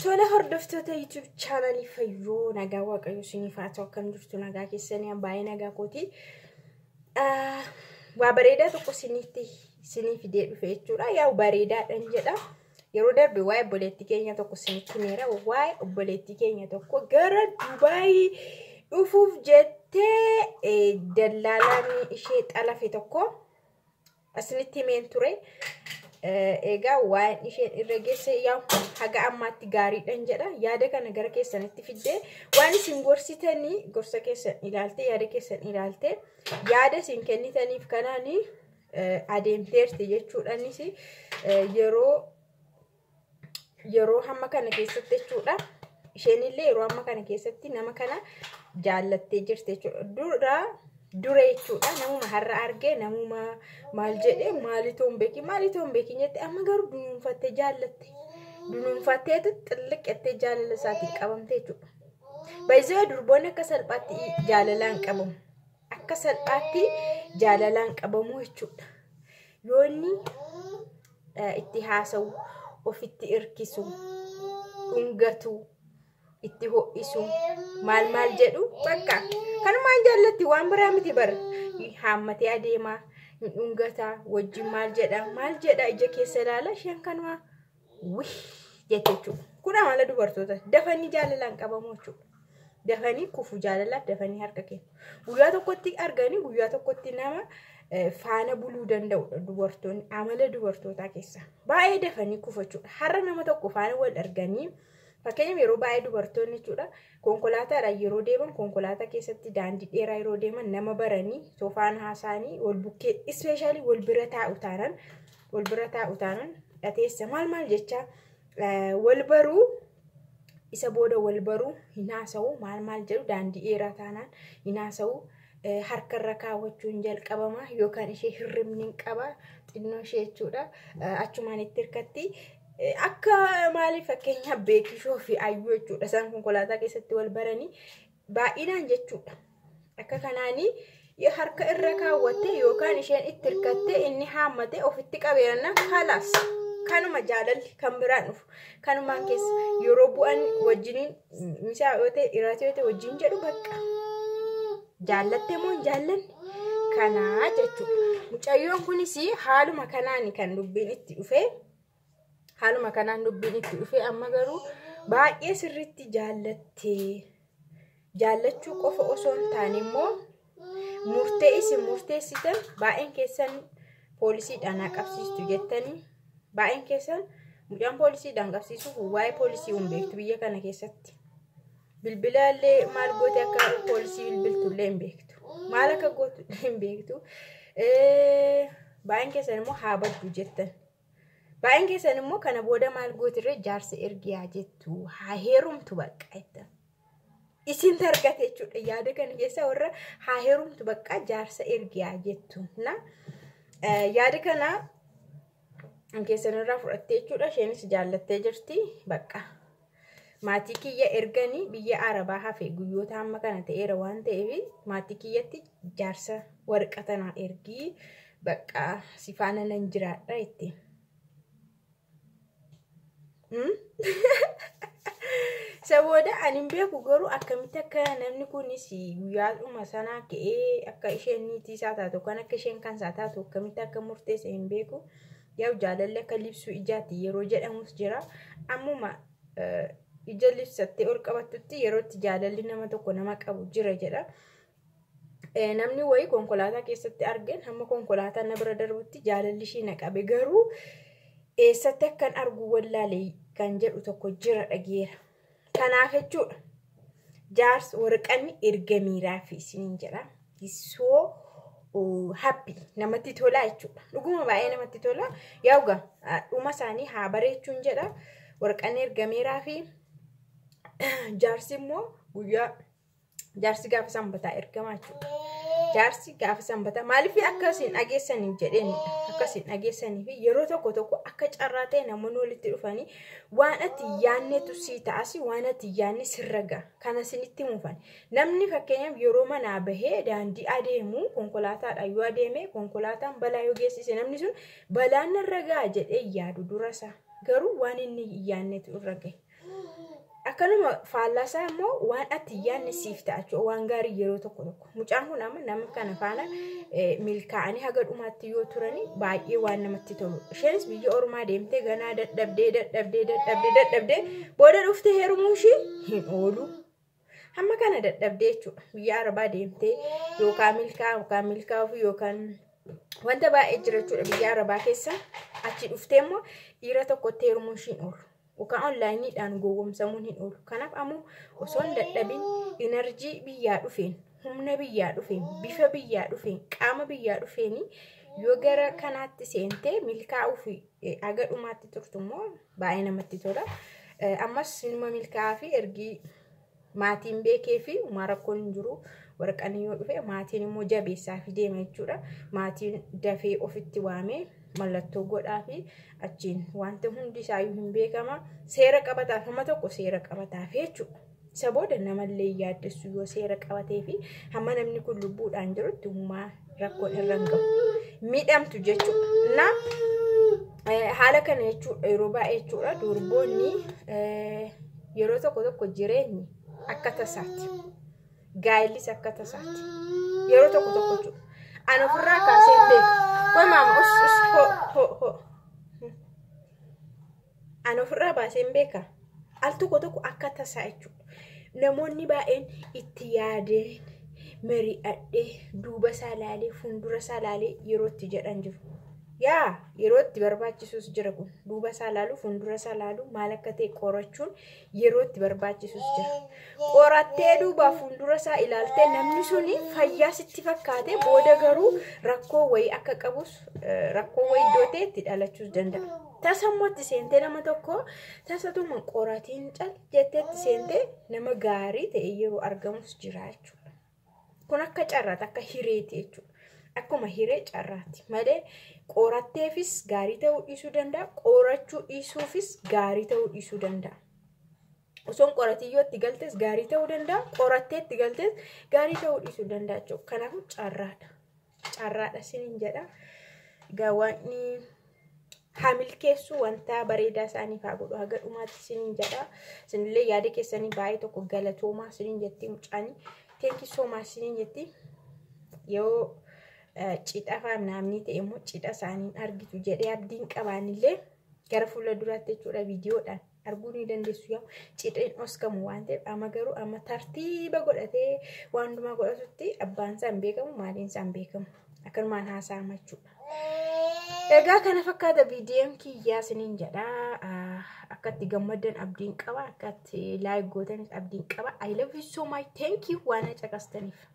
Tola hordoftoota YouTube chaanalii Fayyoo, nagaa Waaqayyo isiniif haa ta'u. Akkam jirtu? Nagaa keessanii? Baay'ee nagaa kooti. Waa bareedaa tokko isinitti isinii fidee dhufe jechuudha. Yaa'u bareedaadhaan jedha. Yeroo darbe waa'ee obboleettii keenya tokko isinitti himeera. Waa'ee obboleettii keenya tokko gara Dubaayii dhufuuf jettee dallaalaan ishee xalafe tokko isinitti himeen ture. Egaa waa'een isheen irra geesse yaa'u haga ammaatti gaariidhaan jedha. Yaada kana gara keessanitti fiddee waan isin gorsitanii, gorsa keessan ilaaltee, yaada keessan ilaaltee, yaada isin kennitaniif kanaanii adeemteerti jechuudhaanis yeroo hamma kana keessatti jechuudha. Isheen illee yeroo amma kana keessatti nama kana jaallattee jirti jechuudha. Dura dura jechuudha, namuma har'a argee, namuma maal jedhee, maalitoo hin beekin, maalitoo hin beekin jette. Amma garuu dunuunfattee jaallatte. Dunuunfatteetu xilliqqettee jaalala isaatiin qabamte jechuudha. Baay'ee durboonni akka salphaatti jaalalaan qabamu. Akka salphaatti jaalalaan qabamu jechuudha. Yoo inni itti haasa'u, ofitti hirkisu, dhungatu, itti ho'isu, maal maal jedhu, bakka kanumaan jaallatti, waan biraa miti bara. Haammatee adeemaa, hin dhungataa, wajjin maal jedha, maal jedha, ija keessa ilaala, isheen kanuma wih jette jechuudha. Kun amala dubartoota, dafanii jaalalaan qabamu jechuudha. Dafanii kufu jaalalaaf, dafanii harka kennu. Guyyaa tokkotti arganii guyyaa tokkotti nama faana buluu danda'udha dubartoonni, amala dubartootaa keessa. Baay'ee dafanii kufu jechuudha. Har'a nama tokko faana wal arganii, fakkeenyaaf yeroo baay'ee dubartoonni jechuudha, konkolaataadhaan yeroo deeman, konkolaataa keessatti daandii dheeraa yeroo deeman, nama baranii soofaan haasa'anii wal bukkee, especially wal bira taa'u taanaan, wal bira taa'u taanaan, dhateessa maal maal jecha wal baruu, isa booda wal baruu, hin haasa'u, maal maal jedhu, daandii dheeraa taanaan hin haasa'u, harkarra kaawwachuun jalqabama yookaan ishee hirribni hin qaba xinnoo ishee jechuudha, achumaan itti hirkatti. Akka maaliif, fakkeenyaaf Beekishoo fi Ayyuu jechuudha, isaan konkolaataa keessatti wal baranii baay'inaan jechuudha. Akka kanaanii harka irra kaawwatte yookaan isheen itti hirkatte, inni haammate ofitti qabeerna, kalaas kanuma jaalalli kan biraan dhufu kanumaan keessa yeroo bu'an wajjiniin misaa yoo ta'e, dhiiraati yoo ta'e, wajjin jedhu, bakka jaallatte moo hin jaallanne kanaa jechuudha. Mucayyoon kunis haaluma kanaan kan dubbiin itti dhufee, haaluma kanaan dubbiin itti dhufee, amma garuu baay'ee sirriitti jaallattee, jaallachuu qofa osoo hin taane immoo murtee isin murteessitan, baay'een keessan poolisiidhaan haa qabsiistu jettanii, baay'een keessan mucaan poolisiidhaan qabsiisuuf waa'ee poolisii hin beektu biyya kana keessatti. Bilbila illee maal goote akka poolisii bilbiltu illee hin beektu. Maal akka gootu illee hin beektu. Baay'een keessan immoo haa baddu jettan. Baay'een keessan immoo kana booda maal gootirree, jaarsa ergiyaa jettu, haa heerumtu bakka jettan. Isin argate jechuudha yaada kana keessa warra haa heerumtu bakka jaarsa ergiyaa jettu. Na yaada kana keessan irraa fudhattee jechuudha, isheenis jaallattee jirti bakka. Maatii kiyya erganii biyya Arabaa hafe guyyoota hamma kana ta'eera waan ta'eef, maatii kiyyatti jaarsa warqa tanaa ergii, bakka si faana nan jiraadha jettee. Isa booda ani hin beeku garuu akkamitti akka namni kunis guyyaadhuma sanaa ka'ee akka isheen niitii isaa taatu kan akka isheen kan isaa taatu akkamitti akka murteesse hin beeku. Yaa'u jaalalli akka libsuu ijaatti yeroo jedhamus jira. Ammuma ija libsattee ol qabattutti yeroo itti jaalalli nama tokko nama qabu jira jedha. Namni wayii konkolaataa keessatti argeen hamma konkolaataa na bira darbutti jaalalli ishii na qabe, garuu eessatti akkan argu wallaale kan jedhu tokko jira dhageera. Kanaaf jechuudha, jaarsi warqanni ergamiiraa fi isiniin jedha. So happy, namatti tola jechuudha. Dhuguma baay'ee namatti tola. Yaa'u dhuma isaanii haa bareechuun jedha. Warqanni ergameeraa fi jaarsi immoo guyyaa jaarsi gaafa Sanbataa ergamaa jechuudha. Jaarsi gaafa Sanbataa, maaliif akka isin dhageessaniif jedheenidha. Akka isin dhageessaniif, yeroo tokko tokko akka carraa ta'e namoonni walitti dhufanii waan ati yaannetu sii ta'as, waan ati yaanne sirra ga'a. Kana isinitti mufan. Namni fakkeenyaaf yeroo manaa bahee daandii adeemu, konkolaataadhaan yoo adeeme, konkolaataan balaa yoo geessise, namni sun balaan narra ga'a jedhee yaadu dura isaa. Garuu waan inni yaannetu irra gahe. Akkanuma faallaasaa immoo waan ati yaadne siif ta'a jechuudha. Waan gaarii yeroo tokko tokko. Mucaan kun amma nama kana faana milkaa'anii haga dhumaatti yoo turani baay'ee waan namatti tolu. Isheenis biyya ormaa deemtee ganaa dadhabdee dadhabdee dadhabdee dadhabdee booda dhuftee heerumuu ishii hin oolu. Hamma kana dadhabdee jechuudha. Biyya arabaa deemtee yookaan milkaa'u yookaan milkaa'uuf yookaan wanta baay'ee jira jechuudha biyya arabaa keessa. Achi dhuftee immoo dhiira tokkotti heerumuu ishii hin oolu. Yookaan onlaayiniidhaan gowwoomsamuun hin oolu. Kanaaf ammoo osoo hin dadhabin enerjii biyyaa dhufeen, humna biyyaa dhufeen, bifa biyyaa dhufeen, qaama biyyaa dhufeen yoo gara kanaatti seentee milkaa'uu fi haga dhumaatti turtu immoo baay'ee namatti tola. Ammas inuma milkaa'aa fi ergii maatiin beekee fi uumaa rakkoon hin jiru waraqaan yoo dhufe maatiin immoo jabeessaa fi deema jechuudha. Maatiin dafee ofitti waamee mallattoo godhaa fi achiin wanti hundi isaayyuu hin beekama. Seera qabataaf hamma tokko seera qabataaf jechuudha. Isa booda namallee yaaddessu yoo seera qabatee fi hamma namni kun lubbuudhaan jirutti uumaa rakkoon irra hin gahu. Miidhamtu jechuudha. Na haala kana jechuudha yeroo baay'ee jechuudha durboonni yeroo tokko tokko jireenyi akka tasaati. Gaa'ellis akka tasaati. Yeroo tokko tokko jechuudha. Ani ofirraa kaasee hin beeku. Koi maama us us ho ho ho. Ani ofirraa baasee hin beeka. Al tokko tokko akka tasaa jechuudha. Namoonni baay'een itti yaadeen mari'adhee duuba isaa ilaalee fuuldura isaa ilaalee yeroo itti jedhan jiru. Yaa yeroo itti barbaachisus jira kun duuba isaa ilaalu fuuldura isaa ilaalu maal akka ta'e qorachuun yeroo itti barbaachisus jira. Qorattee duuba fuuldura isaa ilaaltee namni suni fayyaa sitti fakkaate booda garuu rakkoo wayii akka qabus rakkoo wayii iddoo ta'e itti dhalachuus danda'a. Tasa immoo itti seentee nama tokko tasatuma qoratiin cal jettee itti seentee nama gaarii ta'e yeroo argamus jira jechuudha. Kun akka carraati akka hireeti jechuudha. Akkuma hiree carraati malee qoratteefis gaarii ta'uu dhiisuu danda'a, qorachuu dhiisuufis gaarii ta'uu dhiisuu danda'a. Osoon qoratiyyoo itti galtes gaarii ta'uu danda'a, qorattee itti galtes gaarii ta'uu dhiisuu danda'a jechuudha. Kanaafuu carraadha. Carraadha siniin jedha. Egaa wanni haa milkeessu wanta bareedaa isaaniif haa godhu haga dhumaatti siniin jedha. Isinillee yaada keessanii baay'ee tokko galatoomaa siniin jetti mucaanii. Thank you so much siniin jetti. Yoo cidha afaan namni ta'e immoo cidha isaaniin argitu jedhee abdiin qabaanillee gara fuula duraatti jechuudha viidiyoodhaan arguu ni dandeessu yaa cidheen oskamu waan ta'eef amma garuu amma tartiiba godhatee waan hundumaa godhatutti abbaan isaa hin beekamu maaliin isaa hin beekamu akkanumaan haasa'ama jechuudha. Egaa kana fakkaata viidiyoon kiyyaa isiniin jedha. Akka itti gammaddan abdiin qaba akka itti like gootanis abdiin qaba. I love you so much. Thank you waan caqastaniif.